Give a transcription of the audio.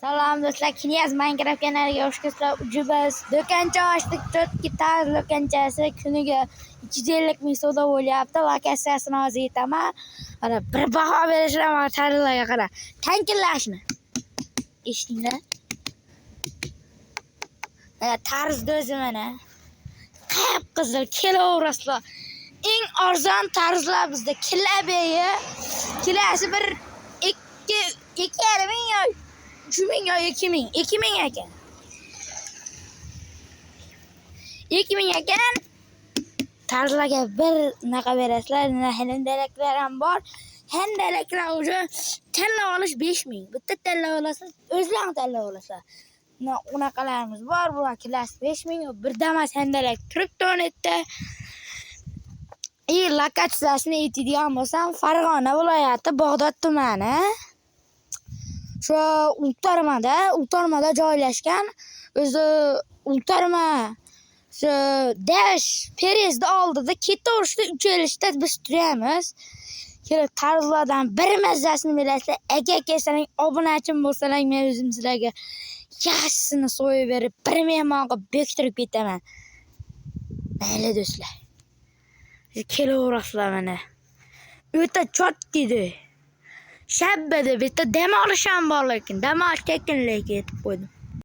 Salom do'stlar, Knyaz Minecraft kanaliga xush kelibsizlar. Uji biz do'koncha ochdik, to'rtki tarz do'konchasi kuniga 250 ming savdo bo'lyapti. Lokatsiyasini hozir aytaman. Mana bir baho berishlar mana tarzlarga qara. Tankillashni. Eshitinglar. Mana tarzni o'zi mana. Qip-qizil kelaverasizlar. Eng arzon tarzlar bizda kilabeyi. Kilasi bir 2 2,5 ming yo 3 ming yo 2 ming. 2 ming ekan. 2 ming ekan. Tarzlarga bir unaqa berasizlar. Handalaklar ham bor. Handalaklar уже tanlab olish 5 ming. Bitta tanlab olasiz, o'zlaring tanlab olasizlar. Unaqalarimiz bor. Bular kilasi 5 ming. Bir damas handalak turibdi o'rnida. И lokatsiyasini aytadigan bo'lsam, Farg'ona viloyati, Bag'dod tumani. Shu Ultarmada joylashgan. O'zi Ultarma shu Dash perezni oldida ketaverishda uchalishda biz turamiz. Kelib tarzlardan bir mazzasini bilasizlar. Agar kelsalang, obunachim bo'lsalang, men o'zim sizlarga yaxshisini so'yib berib, bir mehmon qilib bektirib ketaman. Mayli do'stlar. Kelaverasizlar mana. O'ta chot deydi. Shabba deb bitta dam olish ham bor lekin. Dam olish tekin lekin aytib qo'ydim.